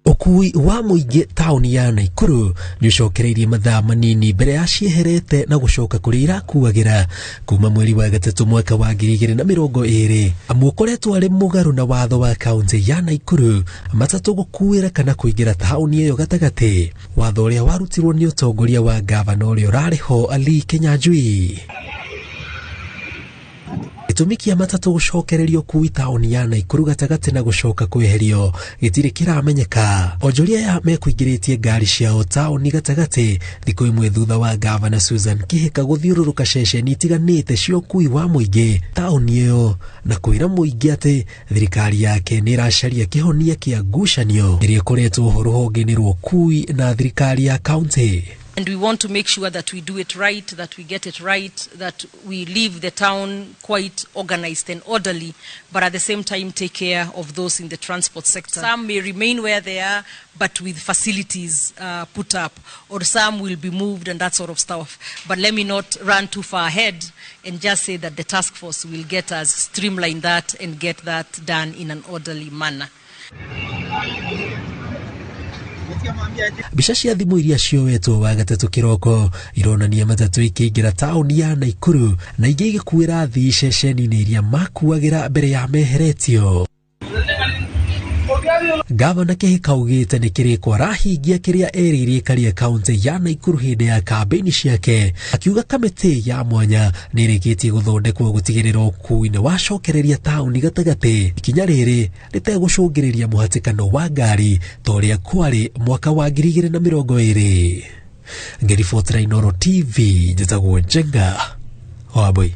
Ũkui wa mũingĩ taũni ya Naikuru nĩ ũcokereirie mathaa manini mbere ya cieherete na gũcoka kũrĩa irakuagĩra kuma mweri wa gatatũ mwaka wa 2020, amu ũkoretwo arĩ mũgarũ na watho wa kaunti ya Naikuru matatũ gũkuĩra kana kũingĩra taũni ĩyo gatagatĩ, watho ũrĩa warutirwo nĩ ũtongoria wa ngavana ũrĩa ũrarĩ ho Ali Kinyanjui. Gĩtũmi kĩa matatũ gũcokererio ũkui taũni ya Naikuru gatagatĩ na gũcoka kweherio gĩtirĩ kĩramenyeka. Onjoria aya mekũingĩrĩtie ngari ciao taũni gatagatĩ thikũ ĩmwe thutha wa ngavana Susan Kihika gũthiũrũrũka ceceni itiganĩte cia ũkui wa mũingĩ taũni ĩyo na kwĩra mũingĩ atĩ thirikari yake nĩ ĩracaria kĩhonia kĩa ngucanio ĩrĩa ĩkoretwo ho rũhonge-inĩ rwa ũkui na thirikari ya kaunti. And we want to make sure that we do it right, that we get it right, that we leave the town quite organized and orderly, but at the same time take care of those in the transport sector. Some may remain where they are, but with facilities put up, or some will be moved and that sort of stuff. But let me not run too far ahead and just say that the task force will get us streamline that and get that done in an orderly manner. Mbica cia thimũ iria cioetwo wa gatatũ kĩroko ironania matatũ ikĩingĩra taũni ya Naikuru na ingĩ igĩkuĩra athii ceceni-inĩ iria makuagĩra mbere ya meheretio. Gavana Kihika augĩte nĩ kĩrĩko arahingia kĩrĩa erĩire ikaria kaunti ya Naikuru hĩndĩ ya kambĩini ciake, akiuga kamĩtĩ ya mwanya nĩ ĩrĩkĩtie gũthondekwo gũtigĩrĩra ũkui nĩ wacokereria taũni gatagatĩ, ikinya rĩrĩ rĩtegũcũngĩrĩria mũhatĩkano wa ngari ta ũrĩa kwarĩ mwaka wa 2020. Ngĩribotera Inooro TV, njĩtagwo Njenga Wambui.